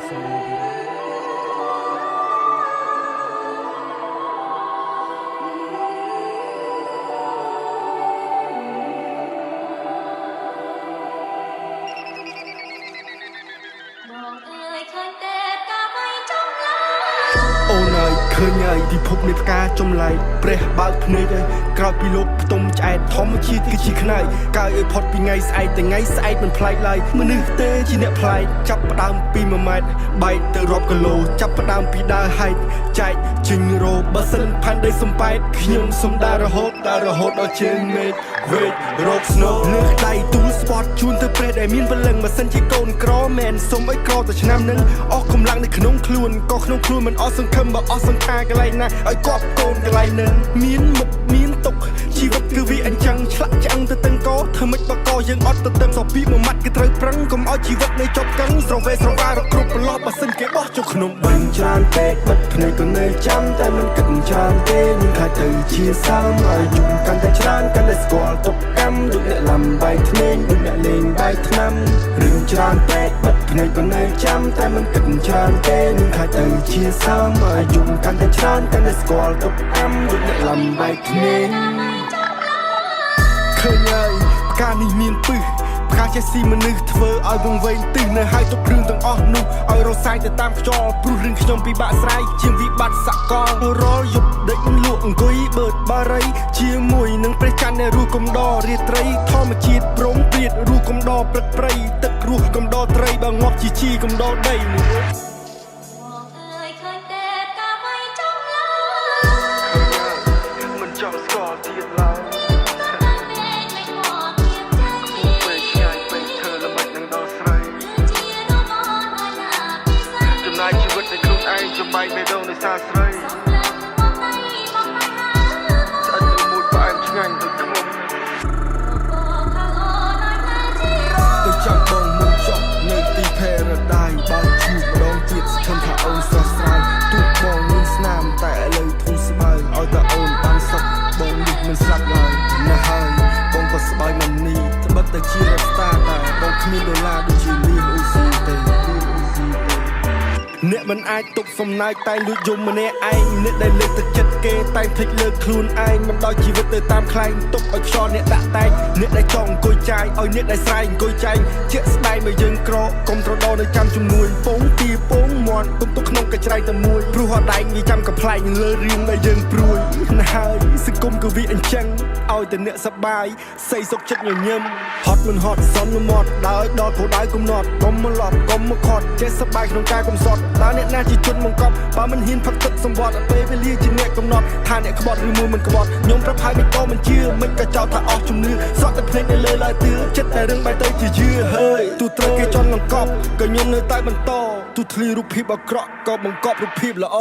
សូម បងអើយឃើញទេកាបីចំឡើ អូនអើយឃើញហើយពិភពនៃផ្កាចម្លែកព្រះបើកភ្នែកហើយក្រោយពីលោកផ្ទុំឆ្អែតធម្មជាតិគឺជាខ្នើយកាយឲ្យផុតពីថ្ងៃស្អែកតែថ្ងៃស្អែកមិនប្លែកឡើយមនុស្សទេជាអ្នកប្លែកចាប់ផ្ដើមពី1ម៉ែត្របែកទៅរាប់គីឡូចាប់ផ្ដើមពីដើរហែកចែកជិញរោបើសិនផែនដីសំប៉ែតខ្ញុំសំដារហូតដើររហូតដល់ជើងមេឃវេករកស្នូលើកដៃទូលស្ពតជូនទៅព្រះដែលមានពលឹងបើសិនជាកូនក្រមែនសុំឲ្យក្រទៅឆ្នាំនឹងអស់កម្លាំងនៅក្នុងខ្លួនក៏ក្នុងខ្លួនមិនអស់សង្ឃឹមបើអស់សង្ខារកន្លែងណាឲ្យកប់កូនកន្លែងនឹងមានមុខមានទុកជីវិតគឺវាអញ្ចឹងឆ្លាក់ឆ្អឹងទៅតឹងកធ្វើម៉េចបកយើងអត់ទៅតឹងសពីមួយម៉ាត់គឺត្រូវប្រឹងកុំឲ្យជីវិតនៅជាប់កឹងស្រវេស្រវារកគ្រប់ប្រឡោះបើសិនគេបោះចូលក្នុងបឹងច្រើនពេកបិទភ្នែកក៏នៅចាំតែមិនគិតច្រើនទេនឹងខ្លាចទៅជាសាមអាយុកាន់តែច្រើនកាន់តែស្គាល់ទុកកម្មដូចអ្នកឡំបែកធ្មេញដូចអ្នកលេងបែកថ្នាំរឿងច្រើនពេកបិទភ្នែកក៏នៅចាំតែមិនគិតច្រើនទេនឹងខ្លាចទៅជាសាមអាយុកាន់តែច្រើនកាន់តែស្គាល់ទុកកម្មដូចអ្នកឡំបែកធ្មេញ កាបីចំឡើ ឃើញហើយផ្កានេះមានពឹសផ្កាចេះស៊ីមនុស្សធ្វើឲ្យវង្វេងទិសនៅហើយទុករឿងទាំងអស់នោះឲ្យរសាយទៅតាមខ្យល់ព្រោះរឿងខ្ញុំពិបាកស្រាយជាងវិបត្តិសកលរាល់យប់ដេកលក់អង្គុយបឺតបារីជាមួយនឹងព្រះច័ន្ទដែលរស់កំដររាត្រីធម្មជាតិព្រមព្រៀតរស់កំដរព្រឹកព្រៃទឹករស់កំដរត្រីបើងាប់ជាជីកំដរដីនេះ បងអើយឃើញទេកាបីចំឡើ មិនចង់ស្គាល់ទៀតឡើយ ក៏តាមមេឃមិនមកធៀបใจ ពេលឆ្ងាយពេកធ្វើល្បិចនឹងដល់ស្រី ជារមនឲ្យណាពិសី ចំណាយជីវិតនៃខ្លួនឯងចំបែកបេះដូងដោយសារស្រី សំឡឹងមកដៃមកដៃហើ ឆ្អិនរមួតផ្អែមឆ្ងាញ់ដូចខ្មុំ បងខាងអូនឲ្យណាជា ទៅចាំបងមុនចប់នៅទី Paradise បើជួបម្ដងទៀតសង្ឃឹមថាអូនស្រស់ស្រាយទោះបងមានស្នាមតែឥឡូវធូរស្បើយឲ្យតែអូនបានសុខបងនេះមិនស្លាប់ឡើយណាស់ហើយបងក៏ស្បើយមិននេះត្បិតតែជា rap star តែបងគ្មានដុល្លារដូចជាលៀនអ៊ូស៊ីទេលៀនអ៊ូស៊ីទេ អ្នកមិនអាចទប់សំណើចតែលួចយំម្នាក់ឯងអ្នកដែលលើកទឹកចិត្តគេតែភ្លេចលើកខ្លួនឯងមិនដោយជីវិតទៅតាមខ្លែងទុកឲ្យខ្យល់អ្នកដាក់តែងអ្នកដែលចង់អង្គុយចាយឲ្យអ្នកដែលស្រែកអង្គុយចែងជាក់ស្ដែងបើយើងក្រកុំត្រដរនៅចាំជំនួយពងទីពងមន់ទុំទុកក្នុងកញ្ច្រែងតែមួយព្រោះអត់ដែងវាចាំកំ pl ែងលើរឿងដែលយើងព្រួយណាស់ហើយសង្គមក៏វាអញ្ចឹងឲ្យតែអ្នកសបាយស័យសុខចិត្តញញឹមហត់មិនហត់សំលមាត់ដើរឲ្យដល់គោលដៅកំណត់កុំមកឡប់កុំមកខត់ចេះសបាយក្នុងការកំសត់តើអ្នកណាជាជនបង្កប់បើមិនហ៊ានផឹកទឹកសម្បត្តិពេលវេលាជាអ្នកកំណត់ថាអ្នកក្បត់ឬមួយមិនក្បត់ខ្ញុំប្រាប់ហើយមិនក៏មិនជឿមិនក៏ចោទថាអស់ជំនឿសក់តែភ្នែកនៅលើឡើយទឿចិត្តតែរឿងបែរទៅជាយឺហើយទូត្រូវគេជន់លង្កប់ក៏ខ្ញុំនៅតែបន្តទូធ្លីរូបភាពអាក្រក់ក៏បង្កប់រូបភាពល្អ